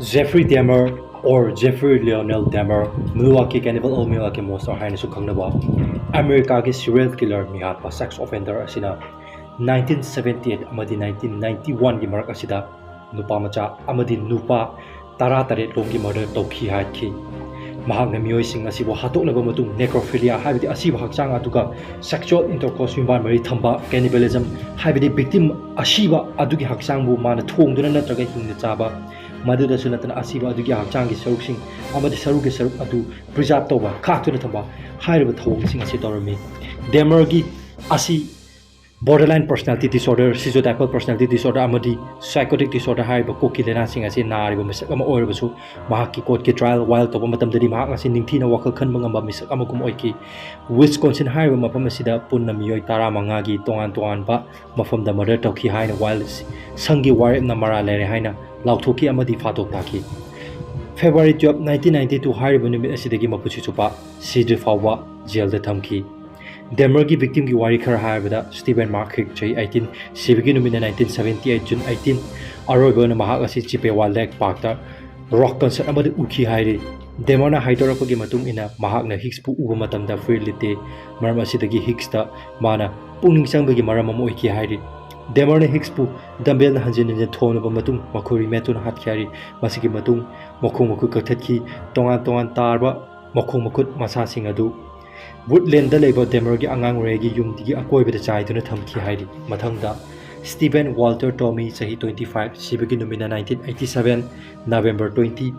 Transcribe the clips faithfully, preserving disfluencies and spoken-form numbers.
Jeffrey Dahmer, or Jeffrey Lionel Dahmer, Milwaukee Cannibal or Milwaukee Monster ꯍꯥꯏꯅꯁꯨ ꯈꯪꯅꯕ ꯑꯃꯦꯔꯤꯀꯥꯒꯤ serial killer, ꯃꯤꯍꯥꯠꯄ, sex offender ꯑꯁꯤꯅ nineteen seventy eight ꯑꯃꯗꯤ nineteen ninety one ꯒꯤ ꯃꯔꯛ ꯑꯁꯤꯗ ꯅꯨꯄꯥ ꯃꯆꯥ ꯑꯃꯗꯤ ꯅꯨꯄꯥ ꯇꯔꯥꯇꯔꯦꯠ ꯂꯣꯝꯒꯤ murder ꯇꯧꯈꯤ ꯍꯥꯏꯈꯤ꯫ ꯃꯍꯥꯛꯅ ꯃꯤꯑꯣꯏꯁꯤꯡ ꯑꯁꯤꯕꯨ ꯍꯥꯠꯇꯣꯛꯂꯕ ꯃꯇꯨꯡ, necrophilia ꯍꯥꯏꯕꯗꯤ ꯑꯁꯤꯕ ꯍꯛꯆꯥꯡ ꯑꯗꯨꯒ sexual intercourse, ꯌꯨꯝꯕꯥꯟ ꯃꯔꯤ ꯊꯝꯕ, cannibalism ꯍꯥꯏꯕꯗꯤ victim ꯑꯁꯤꯕ ꯑꯗꯨꯒꯤ ꯍꯛꯆꯥꯡꯕꯨ ꯃꯥꯅ ꯊꯣꯡꯗꯨꯅ ꯅꯠꯇ꯭ꯔꯒ ꯍꯤꯡꯅ ꯆꯥꯕ, ꯃꯗꯨꯗꯁꯨ ꯅꯠꯇꯅ ꯑꯁꯤꯕ ꯑꯗꯨꯒꯤ ꯍꯛꯆꯥꯡꯒꯤ ꯁꯔꯨꯛꯁꯤꯡ ꯑꯃꯗꯤ ꯁꯔꯨꯒꯤ ꯁꯔꯨꯛ ꯑꯗꯨ preserve ꯇꯧꯕ, ꯈꯥꯛꯇꯨꯅ ꯊꯝꯕ ꯍꯥꯏꯔꯤꯕ ꯊꯧꯑꯣꯡꯁꯤꯡ ꯑꯁꯤ ꯇꯧꯔꯝꯃꯤ꯫ Dahmerꯒꯤ ꯑꯁꯤ borderline personality disorder, schizotypal personality disorder ꯑꯃꯗꯤ psychotic disorder ꯍꯥꯏꯔꯤꯕ ꯀꯣꯛꯀꯤ ꯂꯥꯏꯅꯥꯁꯤꯡ ꯑꯁꯤ ꯅꯥꯔꯤꯕ ꯃꯤꯁꯛ ꯑꯃ ꯑꯣꯏꯔꯕꯁꯨ, ꯃꯍꯥꯛꯀꯤ courtꯀꯤ trial while ꯇꯧꯕ ꯃꯇꯝꯗꯗꯤ ꯃꯍꯥꯛ ꯑꯁꯤ ꯅꯤꯡꯊꯤꯅ ꯋꯥꯈꯜ ꯈꯟꯕ ꯉꯝꯕ ꯃꯤꯁꯛ ꯑꯃꯒꯨꯝ ꯑꯣꯏꯈꯤ꯫ Wisconsin ꯍꯥꯏꯔꯤꯕ ꯃꯐꯝ ꯑꯁꯤꯗ ꯄꯨꯟꯅ ꯃꯤꯑꯣꯏ ꯇꯔꯥꯃꯉꯥꯒꯤ ꯇꯣꯉꯥꯟ ꯇꯣꯉꯥꯟꯕ ꯃꯐꯝꯗ murder ꯇꯧꯈꯤ ꯍꯥꯏꯅ while ꯁꯪꯒꯤ ꯋꯥꯔꯦꯞꯅ ꯃꯔꯥꯜ ꯂꯩꯔꯦ ꯍꯥꯏꯅ ꯂꯥꯎꯊꯣꯛꯈꯤ ꯑꯃꯗꯤ ꯐꯥꯗꯣꯛ ꯇꯥꯈꯤ꯫ February twelve, nineteen ninety two ꯍꯥꯏꯔꯤꯕ ꯅꯨꯃꯤꯠ ꯑꯁꯤꯗꯒꯤ ꯃꯄꯨꯟꯁꯤ ꯆꯨꯞꯄ ꯁꯤꯗ꯭ꯔꯤ ꯐꯥꯎꯕ jailꯗ ꯊꯝꯈꯤ꯫ Dahmerꯒꯤ victimꯒꯤ ꯋꯥꯔꯤ ꯈꯔ ꯍꯥꯏꯔꯕꯗ, Steven Mark Hicks, ꯆꯍꯤ eighteen, ꯁꯤꯕꯒꯤ ꯅꯨꯃꯤꯠꯅ nineteen seventy eight, June eighteen꯫ ꯑꯔꯣꯏꯕ ꯑꯣꯏꯅ ꯃꯍꯥꯛ ꯑꯁꯤ Chippewa Lake Parkꯇ rock concert ꯑꯃꯗ ꯎꯈꯤ ꯍꯥꯏꯔꯤ꯫ Dahmerꯅ ꯍꯥꯏꯗꯣꯔꯛꯄꯒꯤ ꯃꯇꯨꯡ ꯏꯟꯅ, ꯃꯍꯥꯛꯅ Hicksꯄꯨ ꯎꯕ ꯃꯇꯝꯗ ꯐꯨꯔꯤꯠ ꯂꯤꯠꯇꯦ꯫ ꯃꯔꯝ ꯑꯁꯤꯗꯒꯤ Hicksꯇ ꯃꯥꯅ ꯄꯨꯛꯅꯤꯡ ꯆꯪꯕꯒꯤ ꯃꯔꯝ ꯑꯃ ꯑꯣꯏꯈꯤ ꯍꯥꯏꯔꯤ꯫ Dahmerꯅ Hicksꯄꯨ dumbbellꯅ ꯍꯟꯖꯤꯟ ꯍꯟꯖꯤꯟ ꯊꯣꯝꯂꯕ ꯃꯇꯨꯡ ꯃꯈꯣꯏ ꯃꯦꯠꯇꯨꯅ ꯍꯥꯠꯈꯤ ꯍꯥꯏꯔꯤ꯫ ꯃꯁꯤꯒꯤ ꯃꯇꯨꯡ ꯃꯈꯣꯡ ꯃꯈꯨꯠ ꯀꯛꯊꯠꯈꯤ꯫ ꯇꯣꯉꯥꯟ ꯇꯣꯉꯥꯟ ꯇꯥꯔꯕ ꯃꯈꯣꯡ ꯃꯈꯨꯠ ꯃꯁꯥꯁꯤꯡ ꯑꯗꯨ Woodlandꯗ ꯂꯩꯕ Dahmerꯒꯤ ꯑꯉꯥꯡ Rayꯒꯤ ꯌꯨꯝꯗꯒꯤ ꯑꯀꯣꯏꯕꯗ ꯆꯥꯏꯗꯨꯅ ꯊꯝꯈꯤ ꯍꯥꯏꯔꯤ꯫ ꯃꯊꯪꯗ, Steven Walter Toomey, ꯆꯍꯤ twenty five, ꯁꯤꯕꯒꯤ ꯅꯨꯃꯤꯠꯅ nineteen eighty seven, November twenty꯫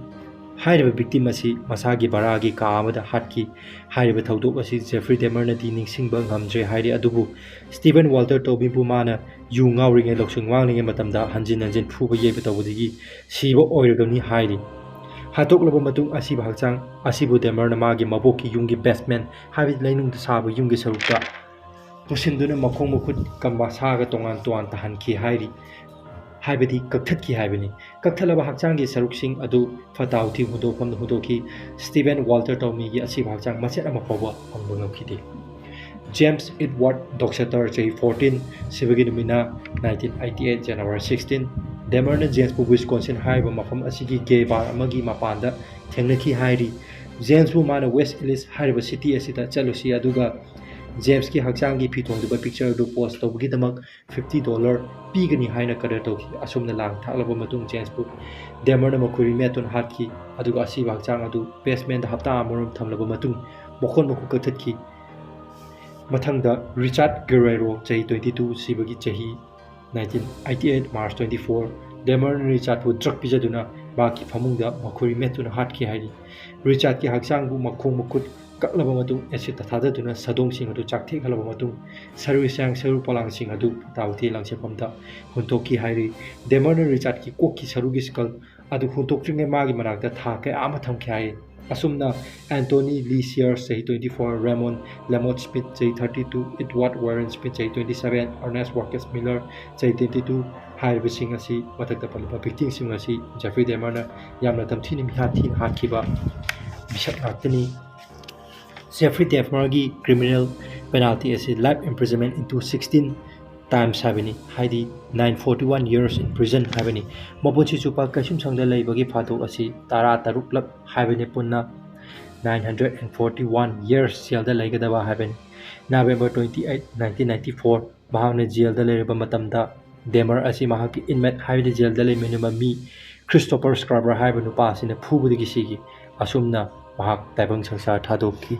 ꯍꯥꯏꯔꯤꯕ victim ꯑꯁꯤ ꯃꯁꯥꯒꯤ ꯚꯔꯥꯒꯤ ꯀꯥ ꯑꯃꯗ ꯍꯥꯠꯈꯤ꯫ ꯍꯥꯏꯔꯤꯕ ꯊꯧꯗꯣꯛ ꯑꯁꯤ Jeffrey Dahmerꯅꯗꯤ ꯅꯤꯡꯁꯤꯡꯕ ꯉꯝꯗ꯭ꯔꯦ ꯍꯥꯏꯔꯤ, ꯑꯗꯨꯕꯨ Steven Walter Toomeyꯕꯨ ꯃꯥꯅ ꯌꯨ ꯉꯥꯎꯔꯤꯉꯩ, ꯂꯧꯁꯤꯡ ꯃꯥꯡꯂꯤꯉꯩ ꯃꯇꯝꯗ ꯍꯟꯖꯤꯟ ꯍꯟꯖꯤꯟ ꯐꯨꯕ ꯌꯩꯕ ꯇꯧꯕꯗꯒꯤ ꯁꯤꯕ ꯑꯣꯏꯔꯒꯅꯤ ꯍꯥꯏꯔꯤ꯫ ꯍꯥꯠꯇꯣꯛꯂꯕ ꯃꯇꯨꯡ ꯑꯁꯤꯕ ꯍꯛꯆꯥꯡ ꯑꯁꯤꯕꯨ Dahmerꯅ ꯃꯥꯒꯤ ꯃꯕꯣꯛꯀꯤ ꯌꯨꯝꯒꯤ basement, ꯍꯥꯏꯕꯗꯤ ꯂꯩꯅꯨꯡꯗ ꯁꯥꯕ ꯌꯨꯝꯒꯤ ꯁꯔꯨꯛꯇ ꯄꯨꯁꯤꯟꯗꯨꯅ ꯃꯈꯣꯡ ꯃꯈꯨꯠꯀ ꯃꯁꯥꯒ ꯇꯣꯉꯥꯟ ꯇꯣꯉꯥꯟ ꯇꯥꯍꯟꯈꯤ ꯍꯥꯏꯔꯤ, ꯍꯥꯏꯕꯗꯤ ꯀꯛꯊꯠꯈꯤ ꯍꯥꯏꯕꯅꯤ꯫ ꯀꯛꯊꯠꯂꯕ ꯍꯛꯆꯥꯡꯒꯤ ꯁꯔꯨꯛꯁꯤꯡ ꯑꯗꯨ ꯐꯇꯥ ꯍꯥꯎꯊꯤ ꯍꯨꯟꯗꯣꯛꯐꯝꯗ ꯍꯨꯟꯗꯣꯛꯈꯤ꯫ Steven Walter Toomeyꯒꯤ ꯑꯁꯤꯕ ꯍꯛꯆꯥꯡ ꯃꯆꯦꯠ ꯑꯃ ꯐꯥꯎꯕ ꯐꯪꯕ ꯉꯝꯈꯤꯗꯦ꯫ James Edward Doxater, ꯆꯍꯤ fourteen, ꯁꯤꯕꯒꯤ ꯅꯨꯃꯤꯠꯅ nineteen eighty eight, January sixteen꯫ ꯗꯦꯃꯔꯅ ꯖꯦꯝꯁꯄꯨ ꯋꯤꯁꯀꯣꯟꯁꯤꯟ ꯍꯥꯏꯔꯤꯕ ꯃꯐꯝ ꯑꯁꯤꯒꯤ ꯒꯦ ꯕꯥꯔ ꯑꯃꯒꯤ ꯃꯄꯥꯟꯗ ꯊꯦꯡꯅꯈꯤ ꯍꯥꯏꯔꯤ꯫ ꯖꯦꯝꯁꯄꯨ ꯃꯥꯅ ꯋꯦꯁ ꯏꯂꯤꯁ ꯍꯥꯏꯔꯤꯕ ꯁꯤꯇꯤ ꯑꯁꯤꯗ ꯆꯠꯂꯨꯁꯤ, ꯑꯗꯨꯒ ꯖꯦꯝꯁꯀꯤ ꯍꯛꯆꯥꯡꯒꯤ ꯐꯤ ꯊꯣꯡꯗꯕ ꯄꯤꯛꯆꯔ ꯑꯗꯨ ꯄꯣꯁ ꯇꯧꯕꯒꯤꯗꯃꯛ ꯐꯤꯐꯇꯤ ꯗꯣꯂꯔ ꯄꯤꯒꯅꯤ ꯍꯥꯏꯅ ꯀꯗꯔ ꯇꯧꯈꯤ꯫ ꯑꯁꯨꯝꯅ ꯂꯥꯡ ꯊꯥꯛꯂꯕ ꯃꯇꯨꯡ ꯖꯦꯝꯁꯄꯨ ꯗꯦꯃꯔꯅ ꯃꯈꯨꯔꯤ ꯃꯦꯠꯇꯨꯅ ꯍꯥꯠꯈꯤ, ꯑꯗꯨꯒ ꯑꯁꯤꯕ ꯍꯛꯆꯥꯡ ꯑꯗꯨ ꯕꯦꯁꯃꯦꯟꯗ ꯍꯞꯇꯥ ꯑꯃꯔꯣꯝ ꯊꯝꯂꯕ ꯃꯇꯨꯡ ꯃꯈꯣꯟ ꯃꯈꯨꯠ ꯀꯛꯊꯠꯈꯤ꯫ ꯃꯊꯪꯗ ꯔꯤꯆꯥꯔꯗ ꯒꯦꯔꯦꯔꯣ, ꯆꯍꯤ twenty two, ꯁꯤꯕꯒꯤ ꯆꯍꯤ nineteen eighty eight March twenty four, ꯗꯦꯃꯔꯅ ꯔꯤꯆꯥꯔꯗꯄꯨ ꯗ꯭ꯔꯒ ꯄꯤꯖꯗꯨꯅ ꯃꯍꯥꯛꯀꯤ ꯐꯃꯨꯡꯗ ꯃꯈꯨꯔꯤ ꯃꯦꯠꯇꯨꯅ ꯍꯥꯠꯈꯤ ꯍꯥꯏꯔꯤ꯫ ꯔꯤꯆꯥꯔꯗꯀꯤ ꯍꯛꯆꯥꯡꯕꯨ ꯃꯈꯣꯡ ꯃꯈꯨꯠ ꯀꯛꯂꯕ ꯃꯇꯨꯡ ꯑꯦꯁꯤꯗꯇ ꯊꯥꯗꯗꯨꯅ ꯁꯥꯗꯣꯡꯁꯤꯡ ꯑꯗꯨ ꯆꯥꯛꯊꯦꯛꯍꯜꯂꯕ ꯃꯇꯨꯡ ꯁꯔꯨ ꯁꯌꯥꯡ ꯁꯔꯨ ꯄꯣꯂꯥꯡꯁꯤꯡ ꯑꯗꯨ ꯐꯠꯇ ꯍꯥꯎꯊꯤ ꯂꯪꯁꯤꯟꯐꯝꯗ ꯍꯨꯟꯇꯣꯛꯈꯤ ꯍꯥꯏꯔꯤ꯫ ꯗꯦꯃꯔꯅ ꯔꯤꯆꯥꯔꯗꯀꯤ ꯀꯣꯛꯀꯤ ꯁꯔꯨꯒꯤ ꯁ꯭ꯀꯜ ꯑꯗꯨ ꯍꯨꯟꯇꯣꯛꯇ꯭ꯔꯤꯉꯩ ꯃꯥꯒꯤ ꯃꯅꯥꯛꯇ ꯊꯥ ꯀꯌꯥ ꯑꯃ ꯊꯝꯈꯤ ꯍꯥꯏ꯫ ꯑꯁꯨꯝꯅ ꯑꯦꯟꯇꯣꯅꯤ ꯂꯤ ꯁꯤꯌꯔꯁ, ꯆꯍꯤ twenty four, ꯔꯦꯃꯣꯟ ꯂꯦꯃꯣꯠ ꯁ꯭ꯃꯤꯠ, ꯆꯍꯤ thirty two, ꯏꯗꯋꯥꯔꯗ ꯋꯥꯔꯦꯟ ꯁ꯭ꯃꯤꯠ, ꯆꯍꯤ twenty seven, ꯑꯔꯅꯦꯁ ꯋꯥꯔꯀꯦꯁ ꯃꯤꯂꯔ, ꯆꯍꯤ twenty two, ꯍꯥꯏꯔꯤꯕꯁꯤꯡ ꯑꯁꯤ, ꯃꯊꯛꯇ ꯄꯜꯂꯤꯕ ꯚꯤꯛꯇꯤꯝꯁꯤꯡ ꯑꯁꯤ ꯖꯦꯐ꯭ꯔꯤ ꯗꯦꯃꯔꯅ ꯌꯥꯝꯅ ꯇꯝꯊꯤꯅ ꯃꯤꯍꯥꯠ ꯊꯤꯅ ꯍꯥꯠꯈꯤꯕ ꯃꯤꯁꯛ ꯉꯥꯛꯇꯅꯤ꯫ ꯖꯦꯐ꯭ꯔꯤ ꯗꯦꯃꯔꯒꯤ ꯀ꯭ꯔꯤꯃꯤꯅꯦꯜ ꯄꯦꯅꯥꯜꯇꯤ ꯑꯁꯤ life imprisonment into sixteen times ꯍꯥꯏꯕꯅꯤ, ꯍꯥꯏꯗꯤ nine forty one years in prison ꯍꯥꯏꯕꯅꯤ꯫ ꯃꯄꯨꯟꯁꯤ ꯆꯨꯞꯄ ꯀꯩꯁꯨꯝꯁꯪꯗ ꯂꯩꯕꯒꯤ ꯐꯥꯗꯣꯛ ꯑꯁꯤ ꯇꯔꯥ ꯇꯔꯨꯛꯂꯛ ꯍꯥꯏꯕꯅꯤ꯫ ꯄꯨꯟꯅ nine hundred and forty one years ꯖꯦꯜꯗ ꯂꯩꯒꯗꯕ ꯍꯥꯏꯕꯅꯤ꯫ November twenty eight, nineteen ninety four, ꯃꯍꯥꯛꯅ ꯖꯦꯜꯗ ꯂꯩꯔꯕ ꯃꯇꯝꯗ ꯗꯦꯃꯔ ꯑꯁꯤ ꯃꯍꯥꯛꯀꯤ ꯏꯟꯃꯦꯠ, ꯍꯥꯏꯕꯗꯤ ꯖꯦꯜꯗ ꯂꯩꯃꯤꯟꯅꯕ ꯃꯤ ꯈ꯭ꯔꯤꯁꯇꯣꯐꯔ ꯁ꯭ꯀ꯭ꯔꯕꯔ ꯍꯥꯏꯕ ꯅꯨꯄꯥ ꯑꯁꯤꯅ ꯐꯨꯕꯗꯒꯤ ꯁꯤꯈꯤ꯫ ꯑꯁꯨꯝꯅ ꯃꯍꯥꯛ ꯇꯥꯏꯕꯪ ꯁꯪꯁꯥꯔ ꯊꯥꯗꯣꯛꯈꯤ꯫